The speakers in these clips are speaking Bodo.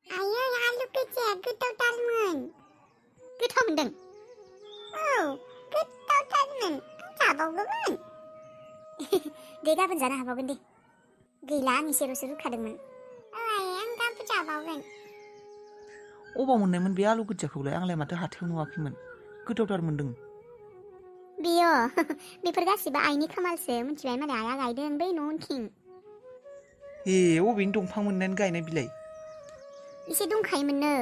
आयै आलु गोजाया गोथावथारमोन। गोथाव मोनदों? औ गोथावथारमोन। जाबावगौमोन। दे गाबोन जानो हाबावगोन दे। गैला आं एसेल'सो रुखादोंमोन। औ आयै आं गाबोन जाबावगोन। अबाव मोननायमोन बे आलु गोजाखौलाय? आंलाय माथो हाथायाव नुवाखैमोन। गोथावथार मोनदों। बेयो बेफोर गासिबो आइनि खामालसो मिथिबाय। मालाय आइया गायदों बै न' उनथिं। ए अबेनि दंफां मोननानै गायनाय बिलाय? एसे दंखायोमोननो।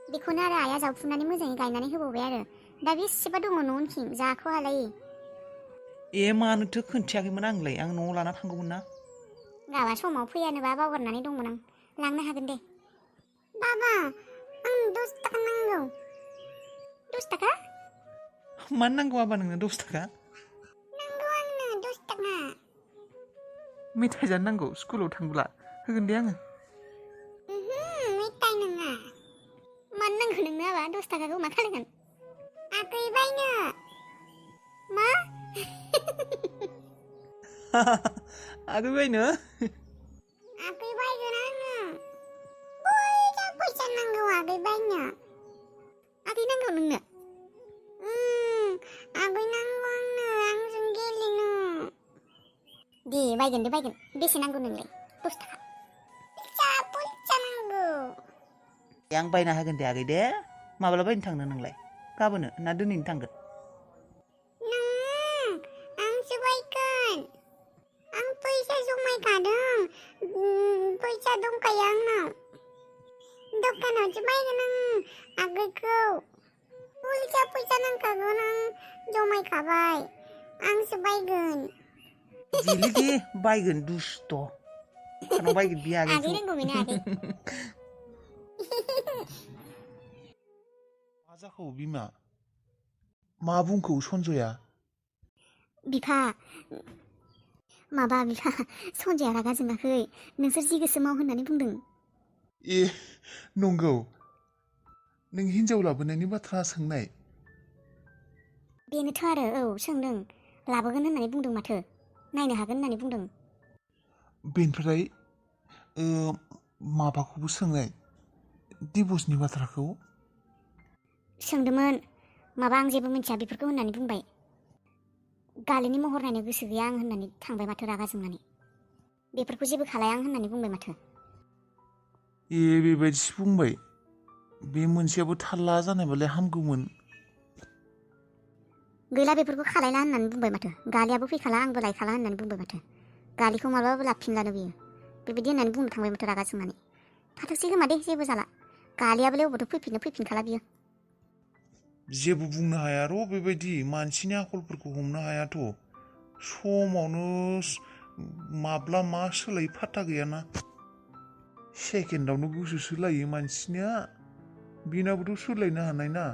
बेखौनो आरो आइया जावफुनानै मोजाङै गायनानै होबावबाय आरो। दा बेसेबा दङ न' उनथिं जाख'हालायै। ए मानोथो खोन्थायाखैमोन आंलाय? आं न'आव लाना थांगौमोन ना। गाबा समाव फैयानोबा बावगारनानै दंमोन आं। लांनो हागोन दे। बाबा आं 10 थाखा नांगौ। 10 थाखा? मानो नांगौ आबा नोंनो 10 थाखा? नांगौ आंनो 10 थाखा। मेथाइ जानो नांगौ स्कुलाव थांब्ला? होगोन दे आङो। मेथाइ नङा। मानो नांगौ नोंनो आबा 10 थाखाखौ मा खालामगोन? आगै बायनो। मा? आगै बायनो? आगै बायगोन आङो। फैसा फैसा नांगौ आगै बायनो। आगै नांगौ नोंनो? आगै नांगौ आंनो आंजों गेलेनो। दे बायगोन दे बायगोन। बेसे नांगौ नोंलाय? 10 थाखा। फैसा नांगौ। आं बायना होगोन दे आगै दे। माब्ला बायनो थांनो नोंलाय? गाबोनो ना दिनैनो थांगोन? आंसो बायगोन। आं फैसा जमायखादों। फैसा दंखायो आंनाव। दखानावसो बायगोन आं आगैखौ। फैसा नांखागोन आं जमायखाबाय। आंसो बायगोन। देलै दे बायगोन दुस्थ'। दखानाव बायगोन बे आगै आगैखौ। नांगौ बेनो आगै। मा जाखो बिमा? मा बुंखो सन्जया? बिफा सन्जया रागा जोङाखै। नोंसोर जि गोसो माव होननानै बुंदों। ए नंगौ? नों हिन्जाव लाबोनायनि बाथ्रा सोंनाय? बेनोथ' आरो औ सोंदों। लाबोगोन होननानै बुंदों माथो। नायनो हागोन होननानै बुंदों। बेनिफ्राय माबाखौबो सोंनाय डिभर्सनि बाथ्राखौ? सोंदोंमोन। माबा आं जेबो मिथिया बेफोरखौ होननानै बुंबाय। गालिनि महर नायनो गोसो गैया आं होननानै थांबाय माथो रागा जोंनानै। बेफोरखौ जेबो खालाया आं होननानै बुंबाय माथो। ए बेबायदिसो बुंबाय? बे मोनसेयाबो थाल्ला जानायबालाय हामगौमोन। गैला बेफोरखौ खालायला होननानै बुंबाय माथो। गालियाबो फैखाला आंबो लायखाला होननानै बुंबाय माथो। गालिखौ माब्लाबाबो लाफिनलानो बियो। बेबायदि होननानै बुंनो थांबाय माथो रागा जोंनानै। थाथोंसै खोमा दे जेबो जाला। गालियाबोलाय अबावथो फैफिनखाला बियो। जेबो बुंनो हाया र' बेबायदि मानसिनि आखलफोरखौ हमनो हायाथ'। समावनो माब्ला मा सोलायो फात्ता गैयाना। सेकेन्डआवनो गोसो सोलायो मानसिनिया। बेनाबोथ' सोलायनो हानाय ना।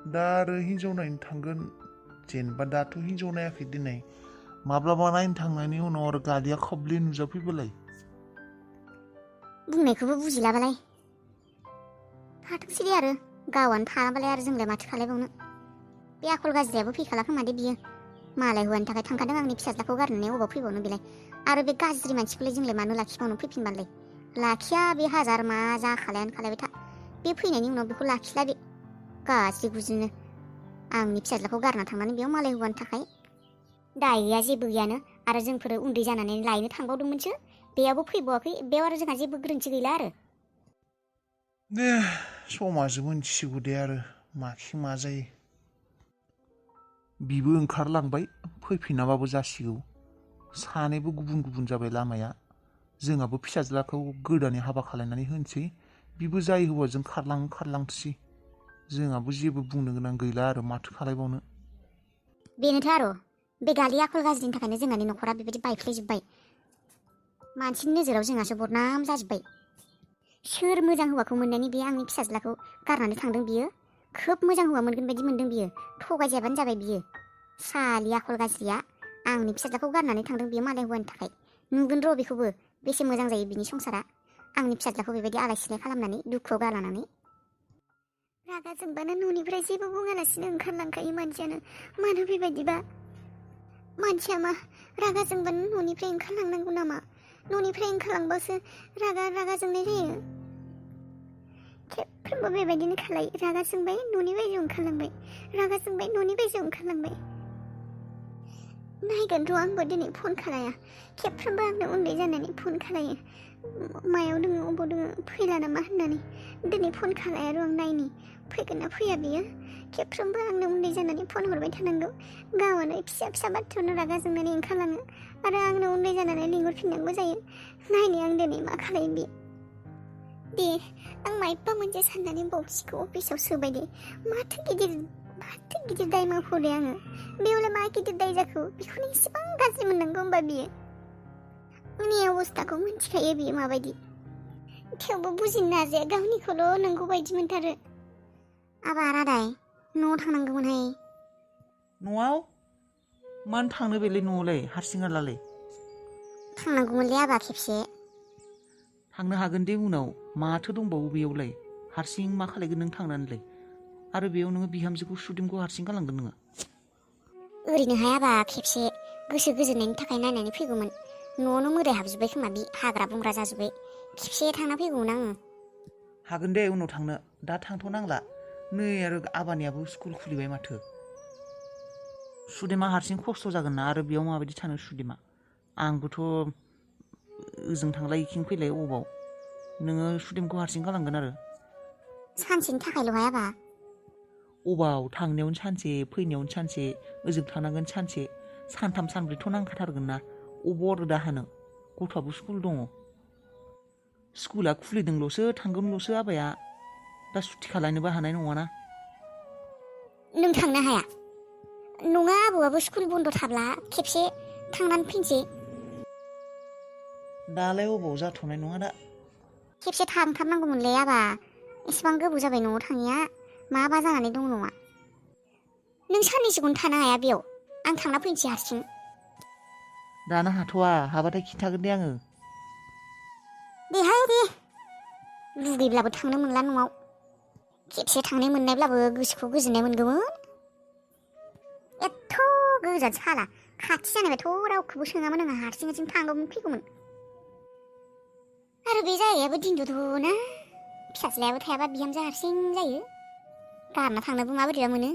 दा आरो हिन्जाव नायनो थांगोन। जेनेबा दाथ' हिन्जाव नायाखै दिनै। माब्लाबा नायनो थांनायनि उनाव आरो गालिया खबले नुजाफैबालाय? बुंनायखौबो बुजिलाबालाय। थाथोंसै दे आरो। गावआनो थाङाबालाय आरो जोंलाय माथो खालायबावनो। बे आखल गाज्रियाबो फैखाला खोमा दे बियो। मालाय हौवानि थाखाय थांखादों आंनि फिसाज्लाखौ गारनानै अबाव फैबावनो बेलाय। आरो बे गाज्रि मानसिखौलाय जोंलाय मानो लाखिबावनो फैफिनबालाय। लाखिया बे हाजार मा जाखालायानो खालायबाय था। बे फैनायनि उनाव बेखौ लाखिला बे। गाज्रि गुज्रिनो। आंनि फिसाज्लाखौ गारना थांनानै बेयाव मालाय हौवानि थाखाय। दाय गैया जेबो गैयानो। आरो जोंफोर उन्दै जानानै लायनो थांबावदोंमोनसो। बेयावबो फैबावाखै। बेयाव आरो जोंहा जेबो गोरोन्थि गैला आरो। दे समासो मोनथिसिगौ दे आरो माखि मा जायो। बिबो ओंखारलांबाय फैफिनाबाबो जासिगौ। सानैबो गुबुन गुबुन जाबाय लामाया। जोंहाबो फिसाज्लाखौ गोदानै हाबा खालायनानै होनोसै। बिबो जाय हौवाजों खारलांथोसै। जोंहाबो जेबो बुंनो गोनां गैला आरो माथो खालायबावनो। बेनोथ' आरो बे गालि आखल गाज्रिनि थाखायनो जोंहानि न'खरा बेबायदि बायफ्लेजोब्बाय। मानसिनि नोजोराव जोंहासो बदनाम जाजोब्बाय। सोर मोजां हौवाखौ मोननायनि बे आंनि फिसाज्लाखौ गारनानै थांदों बियो? खोब मोजां हौवा मोनगोन बायदि मोनदों बियो। थगायजायाबानो जाबाय बियो। सालि आखल गाज्रिया। आंनि फिसाज्लाखौ गारनानै थांदों बियो मालाय हौवानि थाखाय। नुगोन र' बेखौबो बेसे मोजां जायो बिनि संसारा। आंनि फिसाज्लाखौ बेबायदि आलाय सिलाय खालामनानै दुखुआव गालांनानै। रागा जोंबानो न'निफ्राय जेबो बुङालासिनो ओंखारलांखायो मानसियानो। मानो बेबायदिबा? मानसिया मा रागा जोंबानो न'निफ्राय ओंखारलांनांगौ नामा? न'निफ्राय ओंखारलांबासो रागा जोंनाय जायो। खेबफ्रोमबो बेबायदिनो खालायो। रागा जोंबाय न'नि बायजोआव ओंखारलांबाय, रागा जोंबाय न'नि बायजोआव ओंखारलांबाय। नायगोन र' आंबो दिनै फन खालाया। खेबफ्रोमबो आंनो उन्दै जानानै फन खालायो। मायाव दोङो अबाव दोङो फैला नामा होननानै। दिनै फन खालाया र' आं नायनि फैगोन ना फैया बियो। खेबफ्रोमबो आंनो उन्दै जानानै फन हरबाय थानांगौ। गावनो फिसा फिसा बाथ्रायावनो रागा जोंनानै ओंखारलाङो आरो आंनो उन्दै जानानै लिंहरफिननांगौ जायो। नायनि आं दिनै मा खालायो बे। दे आं मायबा मोनसे साननानै बक्सिखौ अफिसाव सोबाय दे। माथो गिदिर दाय मावखौदे आङो। बेयावलाय मा गिदिर दाय जाखो? बेखौनो इसेबां गाज्रि मोननांगौ होमबा बियो। आंनि अबस्थाखौ मिथिखायो बियो माबायदि। थेवबो बुजिनो नाजाया, गावनिखौल' नंगौ बायदि मोनथारो। आबा रादाय न'आव थांनांगौमोनहाय। न'आव मानो थांनो बेलाय न'आवलाय हारसिं हालालाय? थांनांगौमोनलै आबा खेबसे। थांनो हागोन दे उनाव। माथो दंबावो बेयावलाय? हारसिं मा खालायगोन नों थांनानैलाय? आरो बेयाव नोङो बिहामजोखौ सुदेमखौ हारसिं गालांगोन नोङो? ओरैनोहाय आबा खेबसे गोसो गोजोननायनि थाखाय नायनानै फैगौमोन। न'आवनो मोदाय हाबजोब्बाय खोमा, बि हाग्रा बंग्रा जाजोब्बाय। खेबसे थांना फैगौमोन आङो। हागोन दे उनाव थांनो, दा थांथ'नांला। नै आरो आबानियाबो स्कुल खुलिबाय माथो। सुदेमा हारसिं खस्थ' जागोन ना, आरो बेयाव माबायदि थानो सुदेमा? आंबोथ' ओजों थांलाय इखिं फैलाय अबाव? नोङो सुदेमखौ हारसिं गालांगोन आरो? सानसेनि थाखायल'हाय आबा। अबाव थांनायावनो सानसे, फैनायावनो सानसे, ओजों थानांगोन सानसे, सानथाम सानब्रैथ' नांखाथारगोन ना। अबाव आरो दाहानो? गथ'आबो स्कुल दङ। स्कुला खुलिदोंल'सो, थांगोनल'सो आबाया। दा सुथि खालायनोबो हानाय नङाना। नों थांनो हाया? नङा आबौआबो स्कुल बन्द' थाब्ला खेबसे थांनानै फैनोसै। दालाय अबाव जाथ'नाय नङा दा। खेबसे थांथारनांगौमोनलै आबा। एसेबां गोबाव जाबाय न'आव थाङिया। माबा जानानै दं न'आ। नों साननैसोखौनो थानो हाया बेयाव? आं थांना फैनोसै हारसिं। दानो हाथ'वा, हाबाथाय खिन्थागोन दे आङो। देहाय दे, लुगैब्लाबो थांनो मोनला न'आव। खेबसे थांनो मोननायब्लाबो गोसोखौ गोजोननाय मोनगौमोन। एथ' गोजान साला, खाथि जानायबाथ' रावखौबो सोङामोन आङो, हारसिं हारसिं थांगौमोन फैगौमोन। आरो बे जायगायाबो दिनद'द'ना। फिसाज्लायाबो थायाबा बिहामजो हारसिं जायो। गारना थांनोबो माबोरैबा मोनो।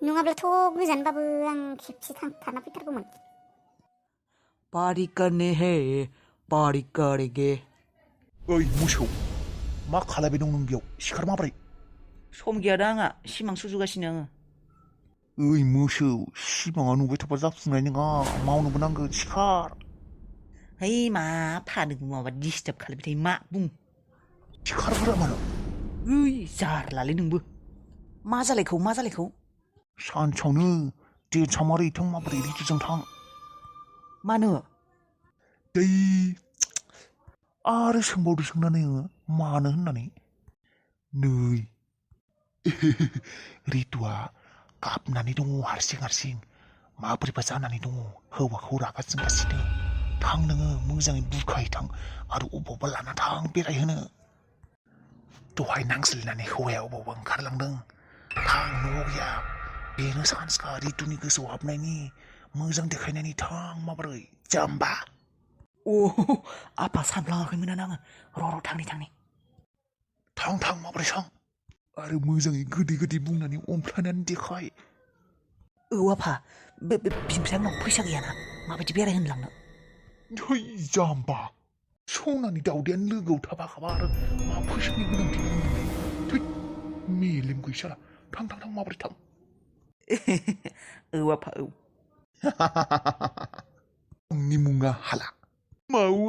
नङाब्लाथ' गोजानबाबो आं खेबसे थांथारना फैथारगौमोन। पारी करने है, पारी करेंगे। ओइ मोसौ, मा खालायबाय दं नों बेयाव? सिखार माब्रै? सम गैया दा आंहा, सिमां सुजुगासिनो आङो। ओइ मोसौ, सिमाङा नुबाय थाबा जाफुंनाय नङा, मावनोबो नांगोन, सिखार। है मा फानो माबा डिस्टार्ब खालायबाय थायो, मा बुं? सिखारफोरा मानो? ओइ जारलालै नोंबो। मा जालायखौ? सानसेयावनो देरसामारि थां माबोरै रितुजों थां। मानो? दै आरो सोंबावदो सोंनानै आङो मानो होननानै। नै रितुआ गाबनानै दङ हारसिं माबोरैबा जानानै दङ, हौवाखौ रागा जोंगासिनो। थां नोङो मोजाङै बुरखायथां आरो अबावबा लाना थां बेरायहोनो। दहाय नांज्लायनानै हौवाया अबावबा ओंखारलांदों। थां, न'आव गैया। बेनो सान्सखा रितुनि गोसोआव हाबनायनि, मोजां देखायनायनि। थां माबोरै जाम्बा? अ आफा सानफ्लाङाखैमोन आङो। र' थांनि। थां माबोरै थां? आरो मोजाङै गोदै बुंनानै अनफ्लायनानै देखाय। औ आफा, बिनिफ्राय आंनाव फैसा गैयाना, माबायदि बेरायहोनो लांनो? है जाम्बा, सनानि दाउदैयानो लोगोआव थाफाखाबा आरो मा फैसानि गोनांथि दं नोंलाय? थै मेलेम गैसारा। थां माबोरै थां? औ आफा औ। आंनि मुङा हाला, मावो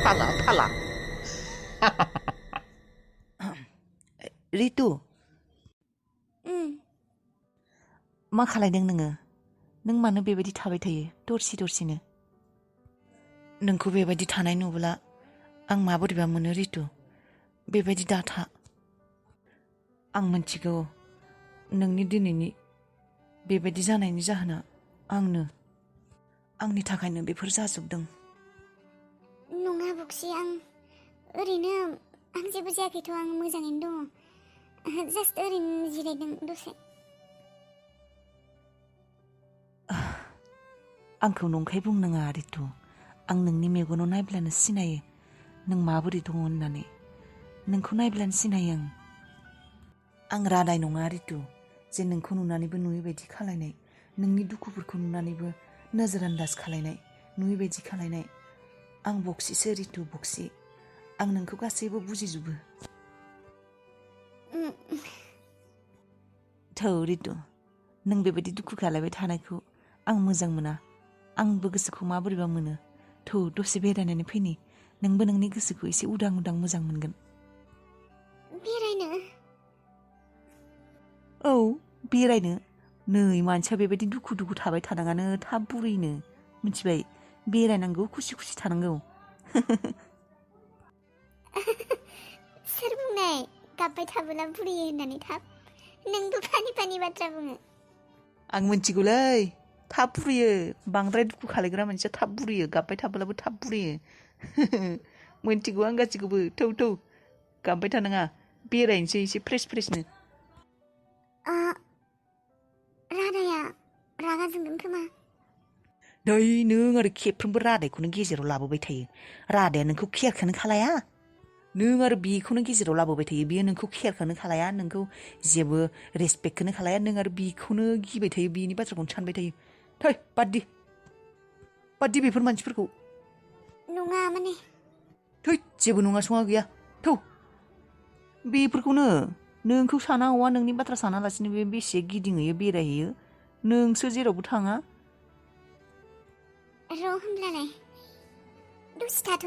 आं हाला। रितु, मा खालायदों नोङो? नों मानो बेबायदि थाबाय थायो दरसिनो? नोंखौ बेबायदि थानाय नुब्ला आं माबोरैबा मोनो रितु। बेबायदि दाथा। आं मिथिगौ नोंनि दिनैनि बेबायदि जानायनि जाहोना आंनि थाखायनो बेफोर जाजोबदों। नङा बक्सि, आं जेबो जायाखैथ', आं मोजाङैनो दङ। जास्ट ओरैनो जिरायदों दसे। आंखौ नंखाय बुंनाङा रितु। आं नोंनि मेगनाव नायब्लानो सिनायो नों माबोरै दङ होननानै। नोंखौ नायब्लानो सिनायो आं आं रादाय नङा रितु जे नोंखौ नुनानैबो नुयै बायदि खालायनाय नोंनि दुखुफोरखौ नुनानैबो नोजोर आन्दाज खालायनाय नुयै बायदि खालायनाय आं बक्सिसो रितु बक्सि आं नोंखौ गासैबो बुजिजोबो थौ रितु नों बेबायदि दुखु खालायबाय थानायखौ आं मोजां मोना आंबो गोसोखौ माबोरैबा मोनो थौ दसे बेरायनानै फैनि नोंबो नोंनि गोसोखौ एसे उदां उदां मोजां मोनगोन बेरायनो औ बेरायनो नै मानसिया बेबायदि दुखु दुखु थाबाय थानाङानो थाब बुरैनो मिथिबाय बेरायनांगौ खुसि खुसि थानांगौ सोर बुंनाय गाबबाय थाबोला बुरियो होननानै थाब नोंबो फानि फानि बाथ्रा बुङो आं मिथिगौलै थाब बुरियो बांद्राय दुखु खालायग्रा मानसिया थाब बुरियो गाबबाय थाब्लाबो थाब बुरियो मिथिगौ आं गासैखौबो थौ थौ गाबबाय थानाङा बेरायनोसै एसे फ्रेस फ्रेसनो रादाया रागा जोंगोन खोमा नै नों आरो खेबफ्रोमबो रादायखौनो गेजेराव लाबोबाय थायो रादाया नोंखौ केयारखौनो खालाया नों आरो बेखौनो गेजेराव लाबोबाय थायो बेयो नोंखौ केयारखौनो खालाया नोंखौ जेबो रेसपेक्टखौनो खालाया नों आरो बेखौनो गिबाय थायो बेनि बाथ्राखौनो सानबाय थायो थै बाददि बेफोर मानसिफोरखौ नङा माने थै जेबो नङा सङा गैया थौ बेफोरखौनो नोंखौ साना हौवा नोंनि बाथ्रा सानालासिनो बे बेसे गिदिंहैयो बेरायहैयो नोंसो जेरावबो थाङा र' होनब्लालाय दसे थाथ'